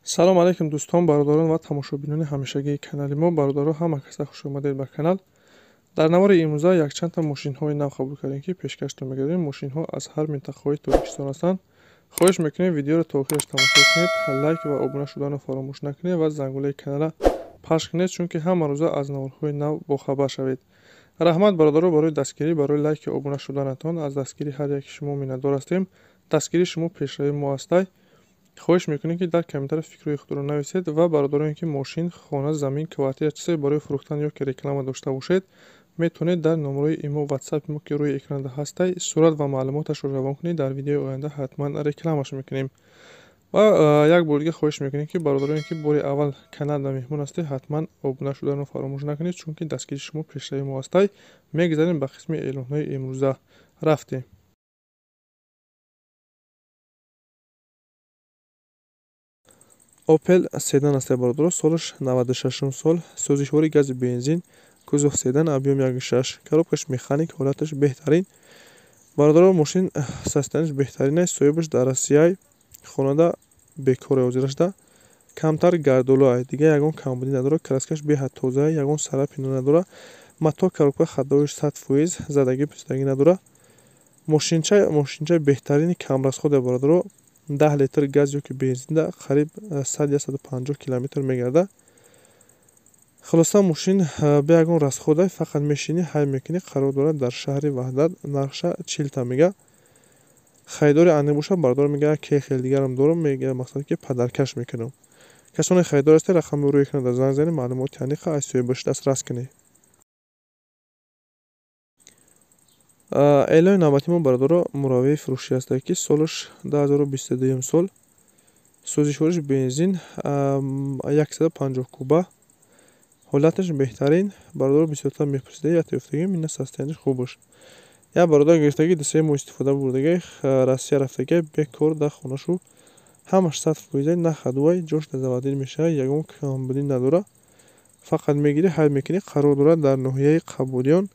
Салом алейкум дӯстон, бародарон ва тамошобинони ҳамешагии канали мо. Бародаро, ҳама каса хуш омадед ба канал. Дар навори имрӯза якчандта мошинҳои нав қабул кардем, ки пешкаштон мегардем. Мошинҳо аз ҳар минтақаҳои Тоҷикистон ҳастанд. Хоҳиш мекунем, видеоро то охираш тамошо кунед, лайк ва обуна шуданро фаромӯш накунед ва зангулаи каналра пахш кунед, чунки ҳама рӯза аз наворҳои нав бохабар шавед. Раҳмат, бародаро, барои дастгирӣ, барои лайки обуна шуданатон. Аз дастгирии ҳар яки шумо миннатдор ҳастем. Дастгирии шумо пешравии мо ҳастай. Хоҳиш мекунем, ки дар комментария фикрҳои худро нависед ва бародароне, ки мошин, хона, замин, квартира, чизе барои фурӯхтан ё ки реклама дошта бошед, метавонед дар номерои имо, ватсапи мо, ки рӯи экранда ҳастай, сурат ва маълумоташро равон кунед. Дар видеои оянда ҳатман рекламаш мекунем. Ва як бор дига хоҳиш мекунем, ки бародароне, ки бори аввал каналда меҳмон ҳастед, ҳатман обуна шуданро фаромӯш накунед, чунки дастгирии шумо пешравии мо ҳастай. Мегзарем ба қисми эълонҳои имрӯза. Рафтем. Opel седан аст, бародаро, солаш 96 сол, сӯзишвори гази бензин, кузов седан, объем 1.6, коробкаш механик, ҳолаташ беҳтарин. Бародаро, мошин состоянияш беҳтарин аст, соҳибаш дар Россияй, хонада бекор ҳозирашда, камтар гардолу, дига ягон камбудӣ надорад, краскаш беҳад тоза, ягон царапина надорад, мотор, коробка ходовоиш 100%, задагӣ пӯсидагӣ надорад. Мошинча беҳтарини камрасходе, бародаро, 10 литр газ ё ки бензинда қариб 100-150 километр мегардад. Хулоса, мошин бе ягон расхода, фақат мешинӣ, ҳай мекунӣ. Қарор дорад дар шаҳри Ваҳдат, нархша 40 та мега. Харидори аниқ бошад, бародаро, мега, ке хел дигарам дорам, мега, мақсад ки подаркаш мекунам. Касоне харидор ҳастед, рақами рӯи экранда занг занед, маълумоти аниқа аз соҳибаш дастрас кунед. Эълони навбати мо, бародаро, муравии фурӯшӣ ҳастад, ки солаш 2022 сол, сӯзишвориш бензин, 150 куба, ҳолаташ беҳтарин. Бародаро, бисёртар мепурсида, як ёфтагим, ина состоянияш хубаш. Як бародар гирифтаги, 2-3 моҳ истифода бурдаги, Россия рафтаги, бекор дар хонашу, ҳамаш 100%, на ходовой, ҷош заводить мешавад, ягон камбудӣ надорад. Фақат мегирӣ, ҳай мекунӣ. Қарор дорад дар ноҳияи Қабулиён,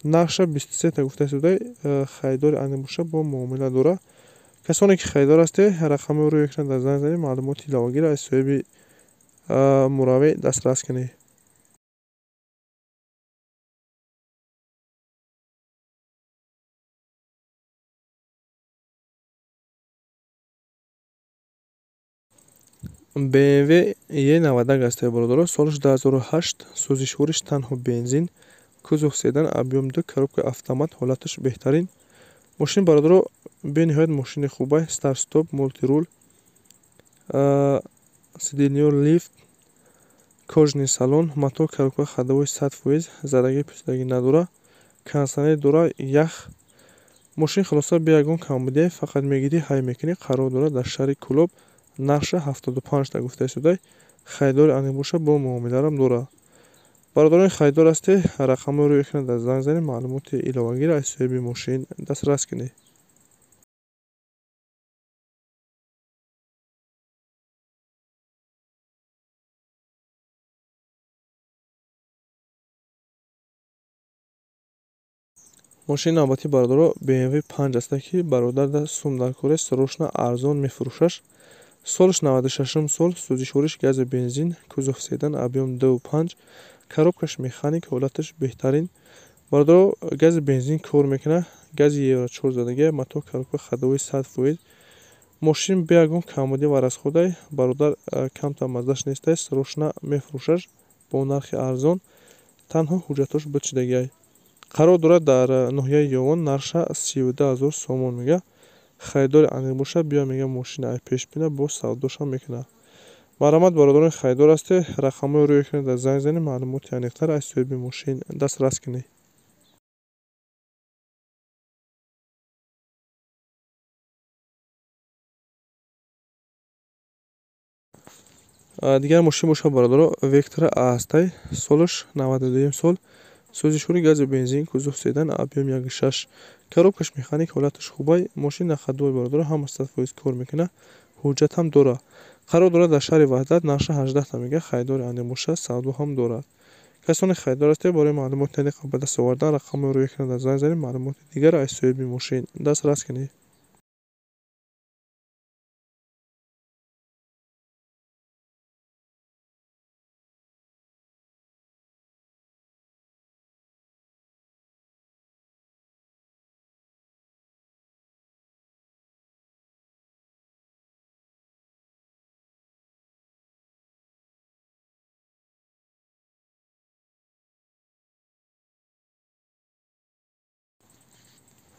нархша 23 та гуфта истода, харидори аниқ бошад, бо муомила дорад. Касоне ки харидор ҳастед, рақами рӯи экран занг занед, маълумоти иловагиро аз соҳиби муравӣ дастрас кунед. BMW E91 ҳастед, бародаро, солаш 2008, сӯзишвориш танҳо бензин, кузов седан, объем 2, коробка автомат, ҳолаташ беҳтарин. Мошин, бародаро, бениҳоят мошини хубай, старт стоп, мультируль, сиденьё лифт, кожаный салон, мотор, коробка ходовой 100%, задагӣ пӯсидагӣ надорад, кондитсионер дорад, ях. Мошин хулоса бе ягон камбудие, фақат мегирӣ, ҳай мекунӣ. Қарор дорад дар шаҳри Кӯлоб, нархша 75 та гуфта истода, харидори аниқ бошад, бо муомиларам дорад. Бародарони харидор ҳастед, рақамҳои рӯи экран занг занед, маълумоти иловагиро аз соҳиби мошин дастрас кунед. Мошини навбатӣ, бародаро, BMW 5 аст, ки бародар сум дар кор аст, срочно арзон мефурӯшаш. Солаш 96 сол, сӯзишвориш гази бензин, кузов седан, объем 2.5, коробкаш механик, ҳолаташ беҳтарин. Бародаро, гази бензин кор мекунад, гази евро 4 задагия, мотор, коробка ходовой 100%. Мошин бе ягон камбудӣ ва расходай, бародар камтар маззаш нестай, срочно мефурӯшаш бо нархи арзон, танҳо ҳуҷҷатҳош бичидагиай. Қарор дорад дар ноҳияи Ёвон, нархша 32 000 сомон мега. Харидори аниқ бошад, биё, мега, мошина ай пеш бина, боз савдошам мекунад. Марҳамат, бародарони харидор ҳастед, рақамҳои рӯи экран занг занед, маълумоти аниқтар аз соҳиби мошин дастрас кунед. Дигар мошин бошад, бародаро, Вектора А ҳастай, солаш 92 сол, сӯзишвори гази бензин, кузов седан, объем 1.6, коробкаш механик, ҳолаташ хубай. Мошин на ходовой, бародаро, ҳама 100% кор мекунад, ҳуҷҷат ҳам дорад. Қарор дорад дар шаҳри Ваҳдат, нархша 18 та мега, харидори аниқ бошад, савдо ҳам дорад. Касоне харидор ҳастед, барои маълумоти аниқ ба даст овардан рақамҳои рӯи экран занг занед, маълумоти дигарро аз соҳиби мошин дастрас кунед.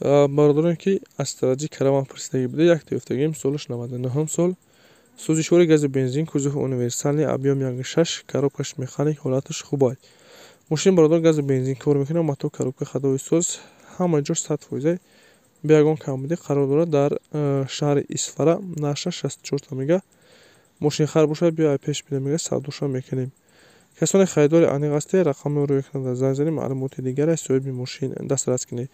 Бародарон, ки Астра Ҷи Караван пурсидагӣ буда, якта ёфтагим, солаш 99-ум сол, сӯзишвори гази бензин, кузов универсальный, объём 1,6, коробкаш механик, ҳолаташ хубай. Мошин, бародар, гази бензин кор мекунад, мотор, коробка ходовой соз, ҳама ҷош 100%, бе ягон камбудӣ. Қарор дорад дар шаҳри Исфара, нархаш 64 мега. Мошинхар бошад, биё, пеш бида, мега, савдоша мекунем. Касоне харидори аниқ ҳастед, рақами рӯи экран занг занед, маълумоти дигаре аз соҳиби мошин дастрас кунед.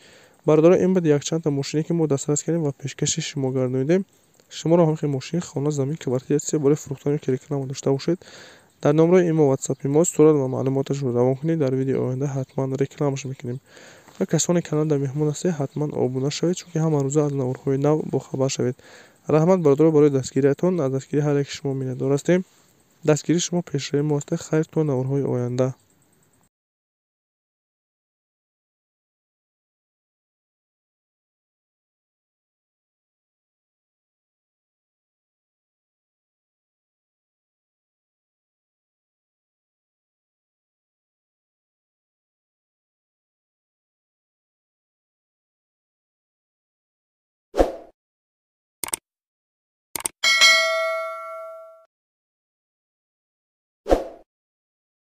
Бародарон, ин буд якчандта мошине, ки мо дастрас кардем ва пешкаши шумо гардонидем. Шуморо ҳам мошин, хона, замин, квартира, чизе барои фурӯхтан ё реклама дошта бошед, дар номраи имо, ватсапи мо сурат ва маълумоташро равон кунед, дар видеои оянда ҳатман рекламаш мекунем. Ва касоне канал дар меҳмон ҳастед, ҳатман обуна шавед, чунки ҳама рӯза аз наворҳои нав бохабар шавед. Раҳмат, бародаро, барои дастгириятон. Аз дастгирии ҳар яки шумо миннатдор ҳастем. Дастгирии шумо пешравии мо аст. Хайр, то наворҳои оянда.